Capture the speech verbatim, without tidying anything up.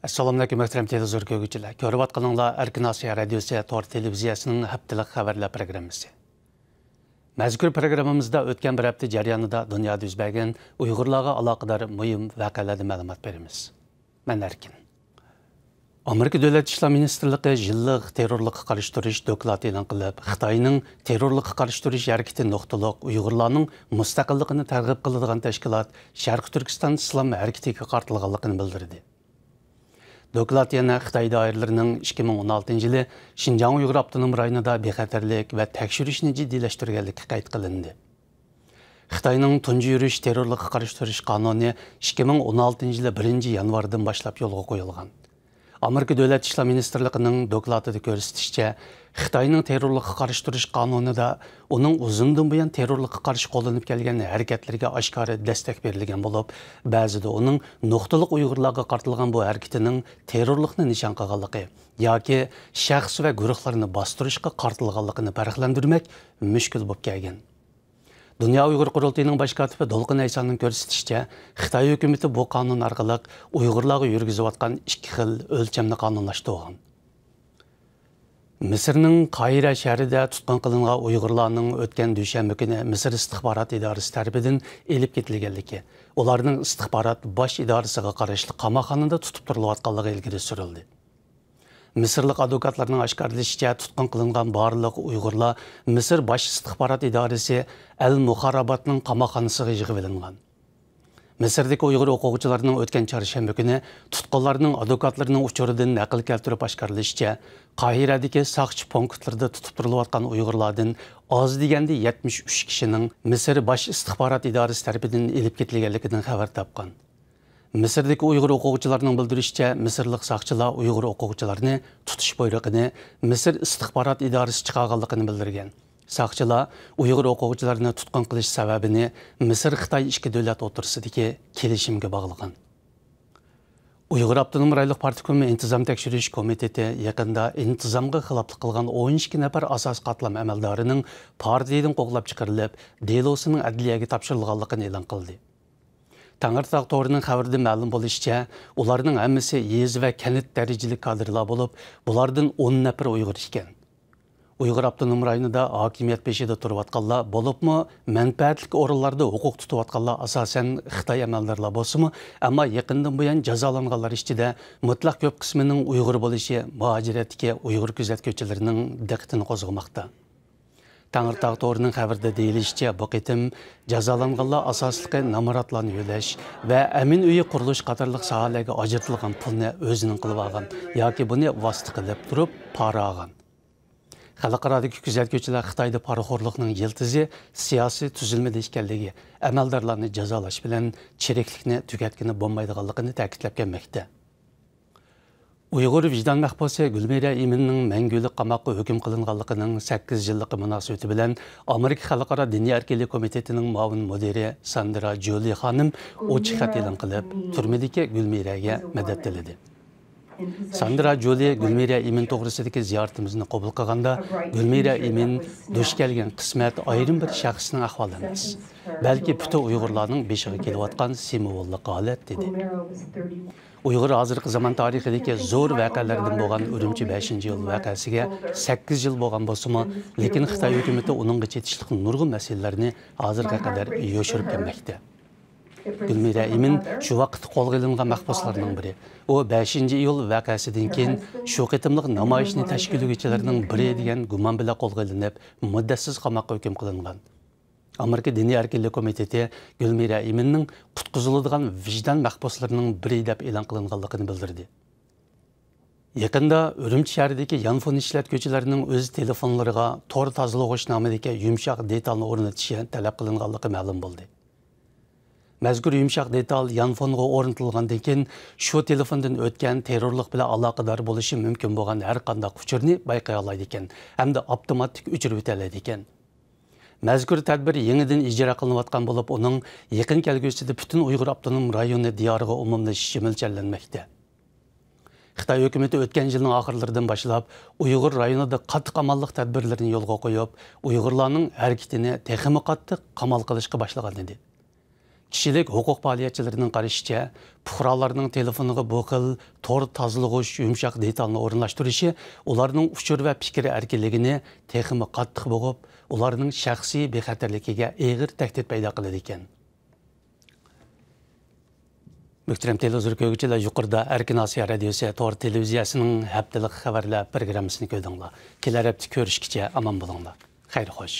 ئەسسالامۇئەلەيكۇم، مۆھتەرەم تېلېۋىزور كۆرگۈچىلەر. كۆرۈۋاتقىنىڭلار ئەركىن ئاسىيا رادىيوسى تور تېلېۋىزىيەسىنىڭ ھەپتىلىك خەۋەرلەر پروگراممىسى. مەزكۇر پروگراممىمىزدا ئۆتكەن بىر ھەپتە جەريانىدا دۇنيادا يۈز بەرگەن ئۇيغۇرلارغا ئالاقىدار مۇھىم ۋەقەلەردىن مەلۇمات بېرىمىز. مەن ئەركىن. ئامېرىكا دۆلەت ئىشلار مىنىستىرلىقى يىللىق تېررورلۇققا قارشى تۇرۇش دوكلاتى ئېلان قىلىپ، خىتاينىڭ تېررورلۇققا قارشى تۇرۇش ھەرىكىتى نۇقتىلىق ئۇيغۇرلارنىڭ مۇستەقىللىقىنى تەرغىب قىلىدىغان تەشكىلات شەرقىي تۈركىستان ئىسلام ھەرىكىتىگە قارىتىلغانلىقىنى بىلدۈردى. دوكلات يەنە خىتاي دائىرىلىرىنىڭ ئىككى مىڭ ئون ئالتىنچى يىلى شىنجاڭ ئۇيغۇر ئاپتونوم رايونىدا بىخەتەرلىك ۋە تەكشۈرۈشنى جىددىيلەشتۈرگەنلىكى قەيت قىلىندى. خىتاينىڭ تۇنجى يۈرۈش تېررورلۇققا قارشى تۇرۇش قانۇنى ئىككى مىڭ ئون ئالتىنچى يىلى بىرىنچى يانۋاردىن باشلاپ يولغا قويۇلغان. ئامېرىكا دۆلەت ئىشلار مىنىستىرلىقىنىڭ دوكلاتىدا كۆرسىتىشىچە، خىتاينىڭ تېررورلۇققا قارشى تۇرۇش قانۇنىدا ئۇنىڭ ئۇزۇندىن بۇيان تېررورلۇققا قارشى قوللىنىپ كەلگەن ھەرىكەتلىرىگە ئاشكارا دەستەك بېرىلگەن بولۇپ، بەزىدە ئۇنىڭ نۇقتىلىق ئۇيغۇرلارغا قارىتىلغان بۇ ھەرىكىتىنىڭ تېررورلۇقنى نىشان قىلغانلىقى ياكى شەخس ۋە گۇرۇھلارنى باستۇرۇشقا قارىتىلغانلىقىنى پەرقلەندۈرمەك مۈشكۈل بولۇپ كەلگەن. دۇنيا ئۇيغۇر قۇرۇلتىيىنىڭ باش كاتىپى دولقۇن ئەيسانىڭ كۆرسىتىشىچە، خىتاي ھۆكۈمىتى بۇ قانۇن ئارقىلىق ئۇيغۇرلارغا يۈرگۈزۈۋاتقان ئىككى خىل ئۆلچەمنى قانۇنلاشتۇرغان. مىسىرنىڭ قاھىرە شەھىرىدە تۇتقۇن قىلىنغان ئۇيغۇرلارنىڭ ئۆتكەن دۈشەنبە كۈنى مىسىر ئىستىخبارات ئىدارىسى تەرىپىدىن ئېلىپ كېتىلگەنلىكى، ئۇلارنىڭ ئىستىخبارات باش ئىدارىسىغا قاراشلىق قاماقخانىدا تۇتۇپ تۇرۇلۇۋاتقانلىقى ئىلگىرى سۈرۈلدى. مىسىرلىق ئادۋوكاتلارنىڭ ئاشكارىلىشىچە، تۇتقۇن قىلىنغان بارلىق ئۇيغۇرلار مىسىر باش ئىستىخبارات ئىدارىسى ئەل مۇخاراباتنىڭ قاماقخانىسىغا يىغىۋېلىنغان. مىسىردىكى ئۇيغۇر ھوقۇقچىلارنىڭ ئۆتكەن چارشەنبە كۈنى تۇتقۇنلارنىڭ ئادۋوكاتلىرىنىڭ ئۇچۇرىدىن نەقىل كەلتۈرۈپ ئاشكارىلىشىچە، قاھىرەدىكى ساقچى پونكىتلىرىدا تۇتۇپ تۇرۇلۇۋاتقان ئۇيغۇرلاردىن ئاز دېگەندە يەتمىش ئۈچ كىشىنىڭ مىسىر باش ئىستىخبارات ئىدارىسى تەرىپىدىن ئېلىپ كېتىلگەنلىكىدىن خەۋەر تاپقان. مىسىردىكى ئۇيغۇر ھوقۇقچىلارنىڭ بىلدۈرۈشىچە، مىسىرلىق ساقچىلار ئۇيغۇر ھوقۇقچىلارنى تۇتۇش بۇيرۇقىنى مىسىر ئىستىخبارات ئىدارىسى چىقارغانلىقىنى بىلدۈرگەن. ساقچىلار ئۇيغۇر ھوقۇقچىلارنى تۇتقۇن قىلىش سەۋەبىنى مىسىر-خىتاي ئىككى دۆلەت ئوتتۇرىسىدىكى كېلىشىمگە باغلىغان. ئۇيغۇر ئاپتونوم رايونلۇق پارتكومى ئىنتىزام تەكشۈرۈش كومىتېتى يېقىندا ئىنتىزامغا خىلاپلىق قىلغان ئون ئىككى نەپەر ئاساسىي قاتلام ئەمەلدارىنىڭ پارتىيىدىن قوغلاپ چىقىرىلىپ، دېلوسىنىڭ ئەدلىيەگە تاپشۇرۇلغانلىقىنى ئېلان قىلدى. تەڭرىتاغ تورىنىڭ خەۋىرىدىن مەلۇم بولۇشىچە، ئۇلارنىڭ ھەممىسى يېزا ۋە كەنت دەرىجىلىك كادىرلار بولۇپ، بۇلاردىن ئون نەپىرى ئۇيغۇر ئىكەن. ئۇيغۇر ئاپتونوم رايونىدا ھاكىمىيەت بېشىدا تۇرۇۋاتقانلار، بولۇپمۇ مەنپەئەتلىك ئورۇنلاردا ھوقۇق تۇتۇۋاتقانلار ئاساسەن خىتاي ئەمەلدارلار بولسىمۇ، ئەمما يېقىندىن بۇيان جازالانغانلار ئىچىدە مۇتلەق كۆپ قىسمىنىڭ ئۇيغۇر بولۇشى مۇھاجىرەتتىكى ئۇيغۇر كۆزەتكۈچىلىرىنىڭ دىققىتىنى قوزغىماقتا. تەڭرىتاغ تورىنىڭ خەۋىرىدە دېيىلىشىچە، بۇ قېتىم جازالانغانلار ئاساسلىقى نامراتلارنى يۆلەش ۋە ئەمىن ئۆيى قۇرۇلۇش قاتارلىق ساھەلەرگە ئاجرىتىلغان پۇلنى ئۆزىنىڭ قىلىۋالغان ياكى بۇنى ۋاسىتە قىلىپ تۇرۇپ پارا ئالغان. خەلقئارادىكى كۆزەتكۈچىلەر خىتايدا پارىخورلۇقنىڭ يىلتىزى سىياسىي تۈزۈلمىدە ئىكەنلىكى، ئەمەلدارلارنى جازالاش بىلەن چىرىكلىكنى تۈگەتكىلى بولمايدىغانلىقىنى تەكىتلەپ كەلمەكتە. ئۇيغۇر ۋىجدان مەھبۇسى گۈلمىرە ئىمىننىڭ مەڭگۈلۈك قاماققا ھۆكۈم قىلىنغانلىقىنىڭ سەككىز يىللىقى مۇناسىۋىتى بىلەن ئامېرىكا خەلقئارا دىنىي ئەركىنلىك كومىتېتىنىڭ مۇئاۋىن مۇدىرى ساندرا جولى خانىم ئوچۇق خەت ئېلان قىلىپ، تۈرمىدىكى گۈلمىرەگە مەدەت تىلىدى. ساندرا جولى گۈلمىرە ئىمىن توغرىسىدىكى زىيارىتىمىزنى قوبۇل قىلغاندا، گۈلمىرە ئىمىن دۇچ كەلگەن قىسمەت ئايرىم بىر شەخسنىڭ ئەھۋالى ئەمەس، بەلكى پۈتۈن ئۇيغۇرلارنىڭ بېشىغا كېلىۋاتقان سىمۋوللۇق ھالەت، دېدى. ئۇيغۇر ھازىرقى زامان تارىخىدىكى زور ۋەقەلەردىن بولغان ئۈرۈمچى بەشىنچى ئىيۇل ۋەقەسىگە سەككىز يىل بولغان بولسىمۇ، لېكىن خىتاي ھۆكۈمىتى ئۇنىڭغا چېتىشلىق نۇرغۇن مەسىلىلەرنى ھازىرغا قەدەر يوشۇرۇپ كەلمەكتە. گۈلمىرە ئىمىن شۇ ۋاقىتتا قولغا ئېلىنغان مەھبۇسلارنىڭ بىرى. ئۇ بەشىنچى ئىيۇل ۋەقەسىدىن كېيىن شۇ قېتىملىق نامايىشنى تەشكىللىگۈچىلەرنىڭ بىرى دېگەن گۇمان بىلەن قولغا ئېلىنىپ، مۇددەتسىز قاماققا ھۆكۈم قىلىنغان. ئامېرىكا دىنىي ئەركىنلىك كومىتېتى گۈلمىرە ئىمىننىڭ قۇتقۇزۇلىدىغان ۋىجدان مەھبۇسلىرىنىڭ بىرى دەپ ئېلان قىلىنغانلىقىنى بىلدۈردى. يېقىندا ئۈرۈمچى شەھىرىدىكى يانفون ئىشلەتكۈچىلەرنىڭ ئۆز تېلېفونلىرىغا تور تازىلىغۇچ نامىدىكى يۇمشاق دېتالنى ئورنىتىشى تەلەپ قىلىنغانلىقى مەلۇم بولدى. مەزكۇر يۇمشاق دېتال يانفونغا ئورنىتىلغاندىن كېيىن، شۇ تېلېفوندىن ئۆتكەن تېررورلۇق بىلەن ئالاقىدار بولۇشى مۇمكىن بولغان ھەرقانداق ئۇچۇرنى بايقىيالايدىكەن ھەمدە ئاپتوماتىك ئۆچۈرۈۋېتەلەيدىكەن. مەزكۇر تەدبىر يېڭىدىن ئىجرا قىلىنىۋاتقان بولۇپ، ئۇنىڭ يېقىن كەلگۈسىدە پۈتۈن ئۇيغۇر ئاپتونوم رايونى دىيارىغا ئومۇملىشىشى مۆلچەرلەنمەكتە. خىتاي ھۆكۈمىتى ئۆتكەن يىلنىڭ ئاخىرلىرىدىن باشلاپ ئۇيغۇر رايونىدا قاتتىق ئامانلىق تەدبىرلىرىنى يولغا قويۇپ، ئۇيغۇرلارنىڭ ھەرىكىتىنى تېخىمۇ قاتتىق قامال قىلىشقا باشلىغان ئىدى. كىشىلىك ھوقۇق پائالىيەتچىلىرىنىڭ قارىشىچە، پۇقرالارنىڭ تېلېفونىغا بۇ خىل تور تازىلىغۇچ يۇمشاق دېتالنى ئورۇنلاشتۇرۇشى ئۇلارنىڭ ئۇچۇر ۋە پىكىر ئەركىنلىكىنى تېخىمۇ قاتتىق بوغۇپ، ئۇلارنىڭ شەخسىي بىخەتەرلىكىگە ئېغىر تەھدىت پەيدا قىلىدىكەن. مۆھتەرەم تېلېۋىزور كۆرگۈچىلەر، يۇقىرىدا ئەركىن ئاسىيا رادىيوسى تور تېلېۋىزىيەسىنىڭ ھەپتىلىك خەۋەرلەر پروگراممىسىنى كۆردۈڭلار. كېلەر ھەپتە كۆرۈشكىچە ئامان بولۇڭلار. خەير خوش.